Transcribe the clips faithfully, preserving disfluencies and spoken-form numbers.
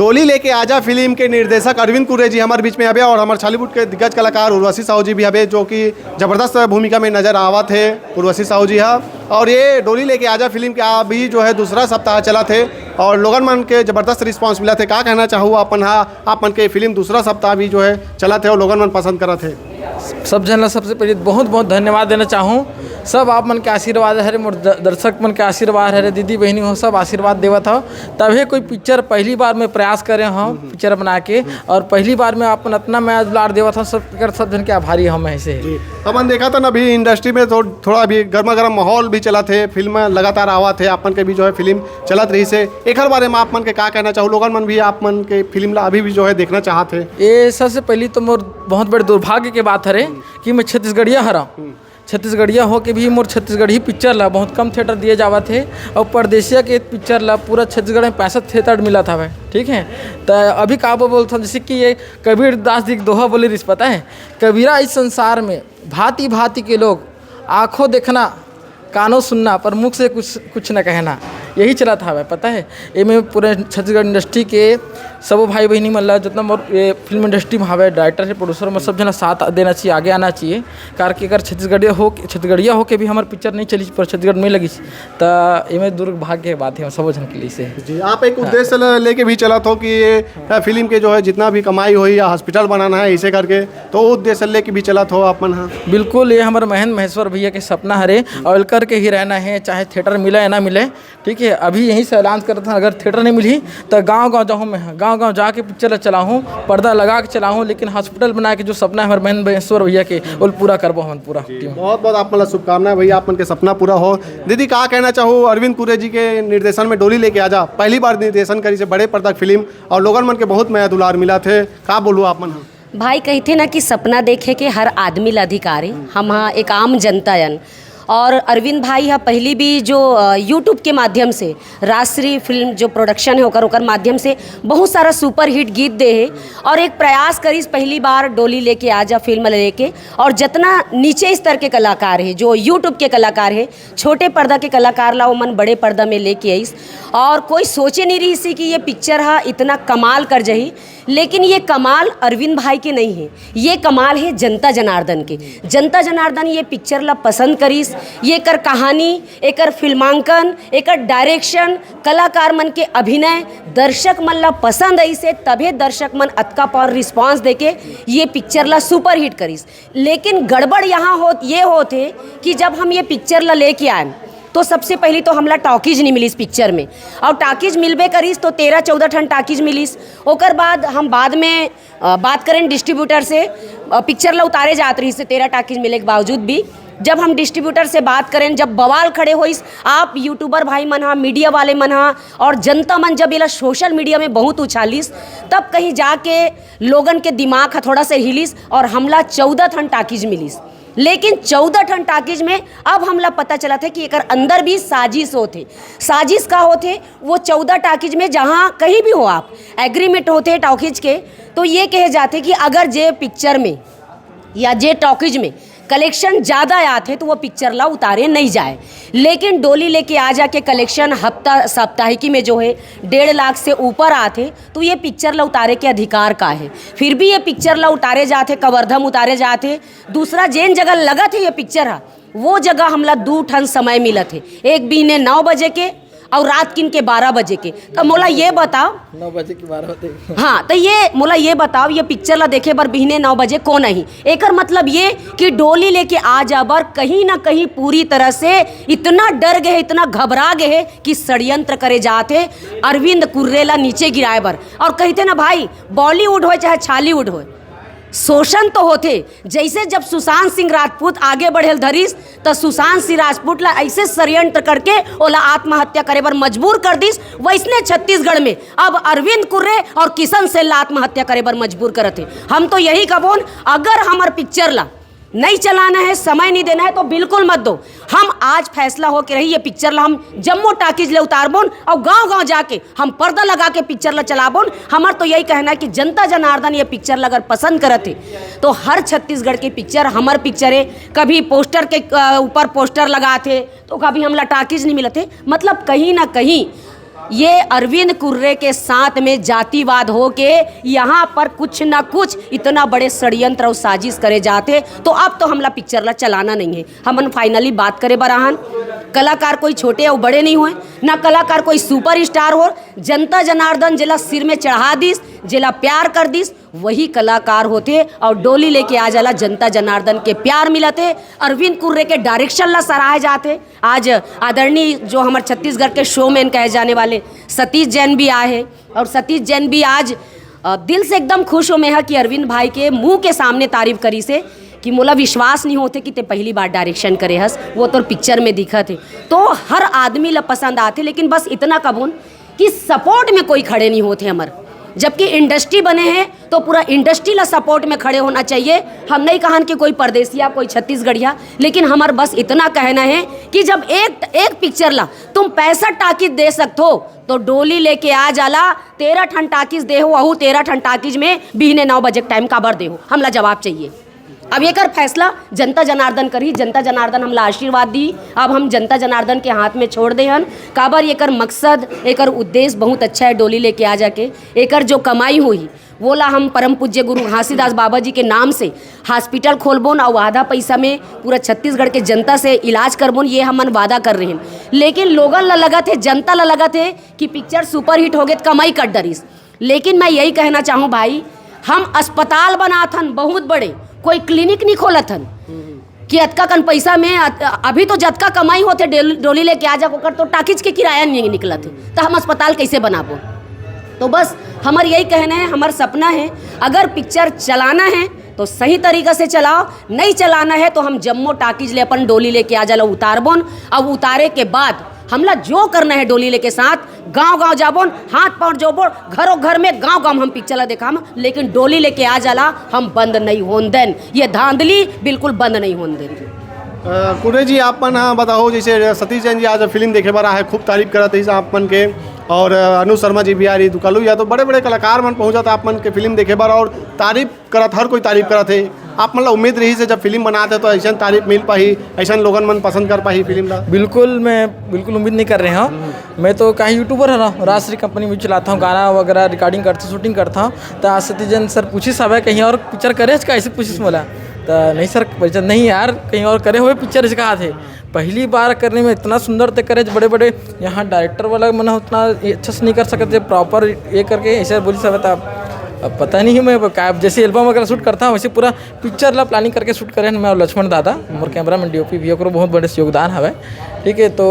डोली लेके आजा फिल्म के निर्देशक अरविंद कुर्रे जी हमारे बीच में हवे और हमारे छॉलीवुड के दिग्गज कलाकार उर्वशी साहू जी भी हवे, जो कि जबरदस्त भूमिका में नजर आवत हे उर्वशी साहू जी हा। और ये डोली लेके आजा फिल्म के अभी जो है दूसरा सप्ताह चलत हे और लोगन मन के जबरदस्त रिस्पांस मिलत हे। का कहना चाहू अपन हा, आप मन के फिल्म दूसरा सप्ताह भी जो है चलत हे और लोगन मन पसंद करत हे? सब झन ला सबसे पहले बहुत बहुत धन्यवाद देना चाहूँ। सब आप मन के आशीर्वाद हरे, मोर द- दर्शक मन के आशीर्वाद हरे, दीदी बहिनी हो, सब आशीर्वाद देवत हो, तभे कोई पिक्चर पहली बार में प्रयास करे हो पिक्चर बना के, और पहली बार में आप मन अतना मया दुलार देवत हो, सब कर सब झन के आभारी हम ऐसे है। जी, अपन देखा था ना अभी इंडस्ट्री में तो थोड़ा अभी गर्मा गर्म माहौल भी चलत हे, फिल्म लगातार आवत हे, आप मन के भी जो है फिल्म चलत रही से, एकर बारे में आप मन के का कहना चाहू? लोगन मन भी आप मन के फिल्म ला अभी भी जो है देखना चाहत हे। ये सबसे पहली तो मोर बहुत बड़े दुर्भाग्य के बात हरे कि मैं छत्तीसगढ़िया हरा। छत्तीसगढ़िया हो के भी मोर छत्तीसगढ़ी पिक्चर ला बहुत कम थिएटर दिए जावत हे, और परदेसिया के पिक्चर ला पूरा छत्तीसगढ़ में पैंसठ थिएटर मिलत हवे, ठीक है। तो अभी का बोलत हन, जैसे कि ये कबीर दास जी के दोहा बोले रिस, पता है, कबीरा इस संसार में भांति भांति के लोग, आंखों देखना, कानों सुनना, पर मुख से कुछ कुछ न कहना, यही चलत हवे, पता है। एमे पूरे छत्तीसगढ़ इंडस्ट्री के सबो भाई बहिनी मन ला, जितना मोर ये फिल्म इंडस्ट्री में हवे, डायरेक्टर हे, प्रोड्यूसर में, सब जना साथ देना चाहिए, आगे आना चाहिए। कार के अगर छत्तीसगढ़िया हो, छत्तीसगढ़िया होके भी हमार पिक्चर नहीं चली, पर छत्तीसगढ़ में लगी, त एमे दुर्भाग्य के बात है सबो झन के लिए से। जी, आप एक उद्देश्य ल- लेके भी चलत हो कि ये अ, फिल्म के जो है जितना भी कमाई होही या हॉस्पिटल बनाना है, इसे करके तो वो उद्देश्य लेके भी चलत हो आप मन हा। बिल्कुल, ये हमारे महंत महेश्वर भैया के सपना हरे, और करके ही रहना है, चाहे थिएटर मिले या ना मिले, ठीक है। अभी यहीं से ऐलान करत हन, अगर थिएटर नहीं मिली तो गांव गांव जाऊँ, मैं गांव गांव जाके पिक्चर चलाऊँ, पर्दा लगा के चलाऊँ, लेकिन हॉस्पिटल बना के जो सपना है हमारे महंत महेश्वर भैया के, वो पूरा करबो हम पूरा टीम। बहुत बहुत आप मन ला शुभकामनाएं भैया, आप मन के सपना पूरा हो। दीदी, का कहना चाहू अरविंद कुर्रे जी के निर्देशन में डोली लेके आजा, पहली बार निर्देशन करी से बड़े पर्दा के फिल्म और लोगन मन के बहुत मया दुलार मिलत हे, का बोलू आप मन? भाई, कहिथे ना कि सपना देखे के हर आदमी ला अधिकार है। हम हा एक आम जनता अन, और अरविंद भाई हा पहली भी जो यूट्यूब के माध्यम से राजश्री फिल्म जो प्रोडक्शन है ओकर ओकर माध्यम से बहुत सारा सुपरहिट गीत दे हे, और एक प्रयास करिस पहली बार डोली लेके आजा फिल्म लेके। और जितना नीचे स्तर के कलाकार है, जो यूट्यूब के कलाकार है, छोटे पर्दा के कलाकार ला ओमन बड़े पर्दा में लेके आइस, और कोई सोचे नहीं रहिस कि ये पिक्चर हा इतना कमाल कर जही। लेकिन ये कमाल अरविंद भाई के नहीं है, ये कमाल है जनता जनार्दन के। जनता जनार्दन ये पिक्चर ला पसंद करिस, ये कर कहानी, एकर फिल्मांकन, एकर डायरेक्शन, कलाकार मन के अभिनय, दर्शक मन ला पसंद आइस हे, तभे दर्शक मन अतका पावर रिस्पांस देके ये पिक्चर ला सुपरहिट करिस। लेकिन गड़बड़ यहाँ होत ये होत हे कि जब हम ये पिक्चर ला लेके आए तो सबसे पहली तो हमला टॉकीज नहीं मिलिस पिक्चर में, और टॉकीज मिलबे करिस तो तेरह चौदह ठन टॉकीज मिलिस। ओकर बाद हम बाद में अ, बात करें डिस्ट्रीब्यूटर से, अ, पिक्चर ला उतारे जात रहिस हे तेरह टॉकीज मिले के बावजूद भी। जब हम डिस्ट्रीब्यूटर से बात करें, जब बवाल खड़े होइस, आप यूट्यूबर भाई मन हा, मीडिया वाले मन हा और जनता मन जब एला सोशल मीडिया में बहुत उछालिस, तब कहीं जाके लोगन के दिमाग हा थोड़ा सा हिलिस और हमला चौदह ठन टॉकीज मिलिस। लेकिन चौदह ठन टॉकीज में अब हमला पता चलत हे कि एकर अंदर भी साजिश होत हे। साजिश का होत हे? वो चौदह टॉकीज में जहाँ कहीं भी हो, आप एग्रीमेंट होत हे टॉकीज के, तो ये कहे जात हे कि अगर जे पिक्चर में या जे टॉकीज में कलेक्शन ज़्यादा आत हे तो वो पिक्चर ला उतारे नहीं जाए। लेकिन डोली लेके आजा के कलेक्शन हफ्ता साप्ताहिकी में जो है डेढ़ लाख से ऊपर आत हे, तो ये पिक्चर ला उतारे के अधिकार का हे? फिर भी ये पिक्चर ला उतारे जात हे, कवर्धम उतारे जात हे, दूसरा जेन जगह लगत हे ये पिक्चर हा, वो जगह हमला दू ठन समय मिलत हे, एक बिहने नौ बजे के और रात किन के बारह बजे के। तो मोला ये बताओ, नौ बजे के बारह बजे। हाँ, तो ये मोला ये बताओ, ये पिक्चर ला देखे बर बिहने नौ बजे कोन आही? एकर मतलब ये कि डोली लेके आजा बर कहीं ना कहीं पूरी तरह से इतना डर गए हे, इतना घबरा गए हे कि षड्यंत्र करे जात हे अरविंद कुर्रे ला नीचे गिराए बर। और कहिथे ना भाई, बॉलीवुड होए चाहे छॉलीवुड होए, शोषण तो होथे। जैसे जब सुशांत सिंह राजपूत आगे बढ़ेल धरिस, त सुशांत सिंह राजपूत ला ऐसे षड्यंत्र करके ओला आत्महत्या करे बर मजबूर कर दिस। वैसने छत्तीसगढ़ में अब अरविंद कुर्रे और किशन सेन ला आत्महत्या करे बर मजबूर करत हे। हम तो यही कबोन, अगर हमर पिक्चर ला नहीं चलाना है, समय नहीं देना है, तो बिल्कुल मत दो। हम आज फैसला होके रही, ये पिक्चर ला हम जम्मो टॉकीज ले उतारबोन और गांव गांव जाके हम पर्दा लगा के पिक्चर ला चलाबोन। हमर तो यही कहना है कि जनता जनार्दन ये पिक्चर ला अगर पसंद करत हे, तो हर छत्तीसगढ़ के पिक्चर हमर पिक्चर है। कभी पोस्टर के अ, ऊपर पोस्टर लगात हे, तो कभी हमला टॉकीज नहीं मिलत हे। मतलब कहीं ना कहीं ये अरविंद कुर्रे के साथ में जातिवाद हो के यहाँ पर कुछ ना कुछ इतना बड़े षड्यंत्र और साजिश करे जाते, तो अब तो हमला पिक्चर ला चलाना नहीं है। हमन फाइनली बात करे बर आहन, कलाकार कोई छोटे और बड़े नहीं होए, ना कलाकार कोई सुपर स्टार हो। जनता जनार्दन जेला सिर में चढ़ा दिस, जेला प्यार कर दिस, वही कलाकार होते और डोली लेके आ जाला। जनता जनार्दन के प्यार मिलते, अरविंद कुर्रे के डायरेक्शन ला सराहे जाते। आज आदरणीय जो हमर छत्तीसगढ़ के शोमैन कहे जाने वाले सतीश जैन भी आए हैं, और सतीश जैन भी आज अ, दिल से एकदम खुश हो मैं ह कि अरविंद भाई के मुंह के सामने तारीफ करिस हे कि मोला विश्वास नहीं होते कि ते पहली बार डायरेक्शन करे हस, वो तोर पिक्चर में दिखत हे। तो हर आदमी ला पसंद आथे, लेकिन बस इतना कबून कि सपोर्ट में कोई खड़े नहीं होते हमर। जबकि इंडस्ट्री बने हैं तो पूरा इंडस्ट्री ला सपोर्ट में खड़े होना चाहिए। हम नहीं कहन कि कोई परदेसिया, कोई छत्तीसगढ़िया, लेकिन हमर बस इतना कहना है कि जब एक एक पिक्चर ला तुम पैंसठ टाकीज दे सकत हो, तो डोली लेके आ जाला। तेरह ठन टाकीज दे हो, अहू तेरह ठन टाकीज में बिहने नौ बजे के टाइम काबर दे हो, हमला जवाब चाहिए। अब एकर फैसला जनता जनार्दन करही। जनता जनार्दन हमला आशीर्वाद दी। अब हम जनता जनार्दन के हाथ में छोड़ दे हन। काबर एकर मकसद, एकर उद्देश्य बहुत अच्छा है। डोली लेके आ जाके एकर जो कमाई होही, वोला हम परम पूज्य गुरु घासीदास बाबा जी के नाम से हॉस्पिटल खोलबोन, अउ आधा पैसा में पूरा छत्तीसगढ़ के जनता से इलाज करबोन, ये हमन वादा कर रहे हैं। लेकिन लोगन ला लगत है, जनता ला लगत है कि पिक्चर सुपरहिट होगे त कमाई कर डरिस। लेकिन मैं यही कहना चाहूँ भाई, हम अस्पताल बनाथन बहुत बड़े, कोई क्लिनिक नहीं खोलत हन कि अतका कन पैसा में अत-, अभी तो जतका कमाई होथे डेल-, डोली लेके आ जा, ओकर तो टाकीज के किराया नहीं निकलत है, तो हम अस्पताल कैसे बनाबो? तो बस हमर यही कहना है, हमर सपना है, अगर पिक्चर चलाना है तो सही तरीका से चलाओ, नहीं चलाना है तो हम जम्मो टाकीज ले अपन डोली लेके आ जाला उतारबोन। अब उतारे के बाद हमला जो करना है डोली लेके साथ, गांव गांव जाबोन, हाथ पांव जोबोन, घरों घर में, गांव गांव में हम पिक्चर ला देखाम, लेकिन डोली लेके आ जाला हम बंद नहीं होन देन। ये धांधली बिल्कुल बंद नहीं होन देन। अ, कुर्रे जी, आप मन ह बताओ, जैसे सतीश जैन जी आज फिल्म देखे बर आए, खूब तारीफ करत रहिस आप मन के, और अ, अनु शर्मा जी भी आ रही, दुकालू या तो बड़े बड़े कलाकार मन पहुंचत आप मन के फिल्म देखे बर और तारीफ करत, हर कोई तारीफ करत है। आप मन ला उम्मीद रहिस हे जब फिल्म बनात हे तो ऐसन तारीफ मिल पाही, ऐसन लोगन मन पसंद कर पाही फिल्म ला? बिल्कुल, मैं बिल्कुल उम्मीद नहीं कर रहे हूँ। मैं तो कहीं यूट्यूबर हूँ, राजश्री कंपनी में चलाता हूँ, गाना वगैरह रिकॉर्डिंग करता हूँ, शूटिंग करता हूँ। तो आज सतीश जैन सर पूछिस हवे कहीं और पिक्चर करे हस का, ऐसे पूछिस मोला। तो नहीं सर, वैसे नहीं यार, कहीं और करे हुए पिक्चर, ऐसे कहा थे। पहली बार करने में इतना सुंदर ते करे, बड़े बड़े यहाँ डायरेक्टर वाला मन उतना अच्छा से नहीं कर सकते प्रॉपर ये करके, ऐसे बोलिस हवे। तो अब पता नहीं मैं का, जैसे एल्बम वगैरह शूट करता हूँ वैसे पूरा पिक्चर ला प्लानिंग करके शूट करे हन मैं और लक्ष्मण दादा, मोर कैमरा मैन, डीओपी भी, ओकरो बहुत बड़े से योगदान हवे। ठीक है, तो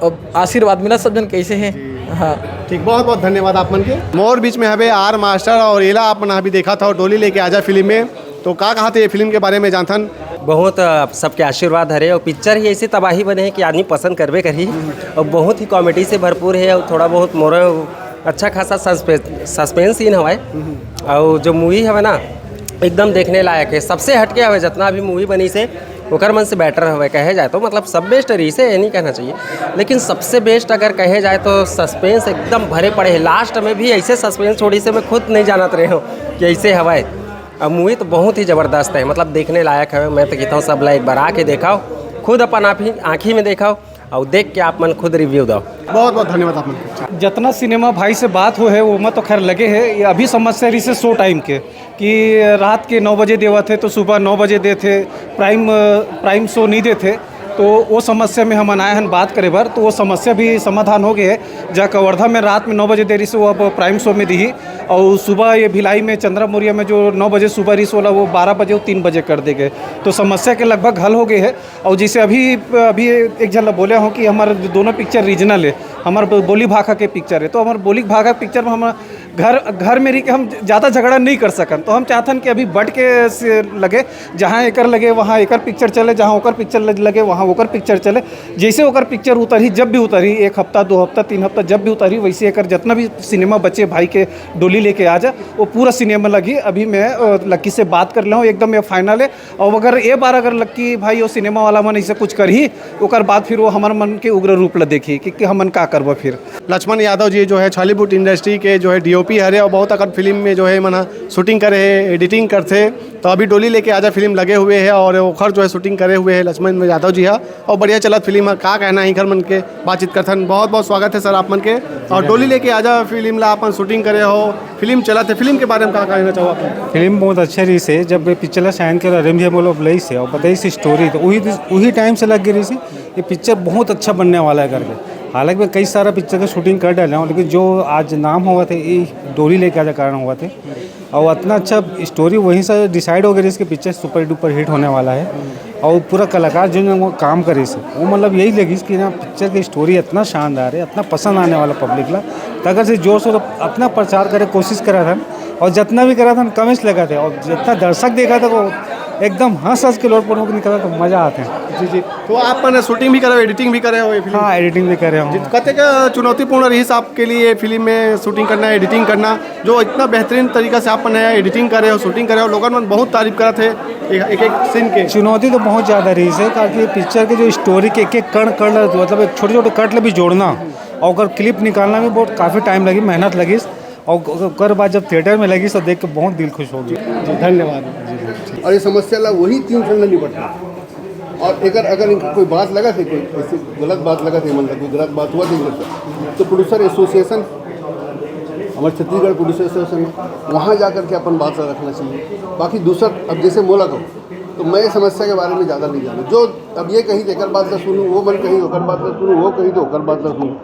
अब आशीर्वाद मिला सब जन कैसे है। हाँ। ठीक, बहुत बहुत धन्यवाद आप मन के। मोर बीच में हवे आर मास्टर और एला आप मन अभी देखा था डोली लेके आजा फिल्म में, तो का कहा थे ये फिल्म के बारे में जानथन? बहुत, अ, सबके आशीर्वाद हरे और पिक्चर ही ऐसी तबाही बने है कि आदमी पसंद करबे करही। और बहुत ही कॉमेडी से भरपूर है और थोड़ा बहुत मोर अच्छा खासा सस्पेंस, सस्पेंस सीन हवय। और जो मूवी हवे ना, एकदम देखने लायक है, सबसे हटके हवे, जितना भी मूवी बनी से ओकर मन से बेटर हवे कहे जाए तो, मतलब सब बेस्ट रही से ये नहीं कहना चाहिए, लेकिन सबसे बेस्ट अगर कहे जाए तो सस्पेंस एकदम भरे पड़े है। लास्ट में भी ऐसे सस्पेंस छोड़ी से मैं खुद नहीं जानत रहे हूँ कि ऐसे हवय। अब मूवी तो बहुत ही जबरदस्त है, मतलब देखने लायक है। मैं तो कहता हूँ सब ला एक बार आके देखाओ, खुद अपन आप ही आँखी में देखाओ और देख के आप मन खुद रिव्यू दो। बहुत बहुत धन्यवाद आप मन के। जितना सिनेमा भाई से बात हो है वो मैं तो खैर लगे है, ये अभी समस्या रही से शो टाइम के कि रात के नौ बजे देवत है तो सुबह नौ बजे देथे, प्राइम प्राइम शो नहीं देथे। तो वो समस्या में हमन आए हन बात करे बर, तो वो समस्या भी समाधान हो गए है। जहाँ कवर्धा में रात में नौ बजे दे रही से वो अब प्राइम शो में दी, और सुबह ये भिलाई में चंद्रा मौर्या में जो नौ बजे सुबह रही से वाला वो बारह बजे और तीन बजे कर दे गए। तो समस्या के लगभग हल हो गए है। और जैसे अभी अभी एक झन ला बोले हो कि हमारे दोनों पिक्चर रीजनल है, हमारे बोली भाखा के पिक्चर है, तो हमारे बोली भाखा पिक्चर में हम घर घर में रह के हम ज़्यादा झगड़ा नहीं कर सकन, तो हम चाहतन कि अभी बट के से लगे, जहाँ एकर लगे वहाँ एकर पिक्चर चले, जहाँ ओकर पिक्चर लग- लगे वहाँ ओकर पिक्चर चले। जैसे ओकर पिक्चर उतरही, जब भी उतरही, एक हफ्ता, दो हफ्ता, तीन हफ्ता, जब भी उतरही, वैसे एकर जितना भी सिनेमा बचे भाई के डोली लेके आ जा, वो पूरा सिनेमा लगी। अभी मैं अ, लक्की से बात कर ले हूँ, एकदम ये फाइनल है। और अगर ये बार अगर लक्की भाई और सिनेमा वाला मन ऐसे कुछ करही, ओकर बाद फिर वो हमार मन के उग्र रूप ला देखी कि, कि हमन का करबो फिर। लक्ष्मण यादव जी जो है छॉलीवुड इंडस्ट्री के जो है डीओ पी हरे और बहुत अकन फिल्म में जो है मन ह शूटिंग करे हे, एडिटिंग करथे। तो अभी डोली लेके आजा फिल्म लगे हुए है और ओखर जो है शूटिंग करे हुए है लक्ष्मण यादव जी हा। और बढ़िया चलत फिल्म है, का कहना है इखर मन के, बातचीत करथन। बहुत बहुत स्वागत है सर आप मन के। और डोली लेके आजा फिल्म ला अपन शूटिंग करे हो, फिल्म चलत है, फिल्म के बारे में का कहना चाहो आप? फिल्म बहुत अच्छा रहिस हे। जब ये पिक्चर ला साइन करे, अरविंद भैया मोला बुलाइस हे और बताइस हे स्टोरी, तो वही वही टाइम से लग गई रहिस हे ये पिक्चर बहुत अच्छा बनने वाला है करके। हालांकि मैं कई सारा पिक्चर का शूटिंग कर डाले हूँ, लेकिन जो आज नाम होवत हे, ये डोली लेके आजा कारण होवत हे। और इतना अच्छा स्टोरी वहीं से डिसाइड हो गई, इसके पिक्चर सुपर डुपर हिट होने वाला है। और पूरा कलाकार जो ने वो काम करिस, वो मतलब यही लगिस कि ना, पिक्चर की स्टोरी इतना शानदार है, इतना पसंद आने वाला पब्लिक ला। तो अगर से जोर शोर अपना प्रचार करे, कोशिश करा था, और जितना भी करा था, कम से लगा थे, और जितना दर्शक देखा था, वो एकदम हंस हंस के लोट पर निकला, तो मज़ा आते हैं। जी जी। तो आप मैंने शूटिंग भी करे हो, एडिटिंग भी करे हो ये फिल्म? हाँ, एडिटिंग भी करे हो। जी, कते का चुनौतीपूर्ण रहिस आपके लिए फिल्म में शूटिंग करना, एडिटिंग करना, जो इतना बेहतरीन तरीका से आप नया एडिटिंग करे हो, शूटिंग करे हो, लोगन मन बहुत तारीफ करत हे एक एक, एक सीन के। चुनौती तो बहुत ज़्यादा रहिस हे, क्योंकि पिक्चर के जो स्टोरी के एक एक कण कण, मतलब एक छोटे छोटे कट ले भी जोड़ना और ओकर क्लिप निकालना भी बहुत काफ़ी टाइम लगी, मेहनत लगिस। और ओकर बाद जब थिएटर में लगिस तो देख के बहुत दिल खुश हो गया। जी, धन्यवाद। और ये समस्या ला वही तीन ठन निपटना। और अगर अगर इनका कोई बात लगा थे, कोई ऐसी गलत बात लगा थे, मतलब कोई गलत बात हुआ थे इनके साथ, तो प्रोड्यूसर एसोसिएशन, हमारे छत्तीसगढ़ प्रोड्यूसर एसोसिएशन है, वहाँ जा करके अपन बात रखना चाहिए। बाकी दूसरा, अब जैसे मोला कहो, तो मैं इस समस्या के बारे में ज़्यादा नहीं जानूँ। जो अब ये कही तो एकर बात ला सुनूँ, वो मन कही ओकर बात ला सुनूँ, वो कही तो ओकर बात ला सुनूँ।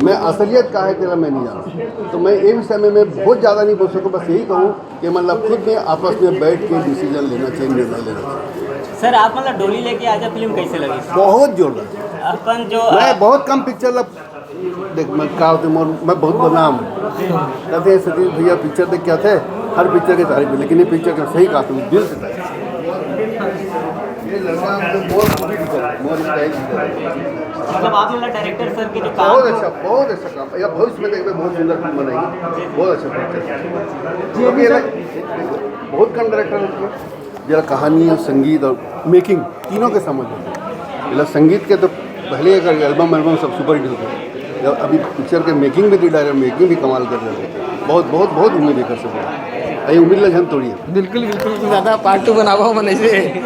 मैं असलियत का है तेरा मैं नहीं जानता, तो मैं ये विषय में मैं बहुत ज़्यादा नहीं बोल सकूँ। बस यही कहूँ कि मतलब खुद में आपस में बैठ के डिसीजन लेना चाहिए, निर्णय लेना चाहिए। सर, आप मतलब डोली लेके आजा फिल्म कैसे लगी? बहुत जोरदार। अपन जो मैं बहुत कम पिक्चर ला देख, मैं का होते मोर, मैं बहुत बदनाम हूँ। कहते हैं सतीश भैया पिक्चर देख क्या थे, हर पिक्चर की तारीफ है, लेकिन ये पिक्चर का सही कहा तुम दिल से तारीफ। ये लड़का हमको मोर भी कर, मोर स्टाइल भी कर। मतलब आप मतलब डायरेक्टर सर के जो काम बहुत अच्छा, बहुत अच्छा काम। या भविष्य में देखबे बहुत सुंदर फिल्म बनाएगी, बहुत अच्छा पिक्चर। जी, अभी ये बहुत कम डायरेक्टर होते हैं। जरा कहानी और संगीत और मेकिंग तीनों के समझ होते हैं। मतलब संगीत के तो पहले अगर एल्बम एल्बम सब सुपर हिट होते हैं, जब अभी पिक्चर के मेकिंग भी, डायरेक्ट मेकिंग भी कमाल कर रहे हैं। बहुत बहुत बहुत उम्मीद है कर सकते हैं, ये उम्मीद ला झन तोड़िए। बिल्कुल बिल्कुल, दादा पार्ट टू बनावा मन ऐसे।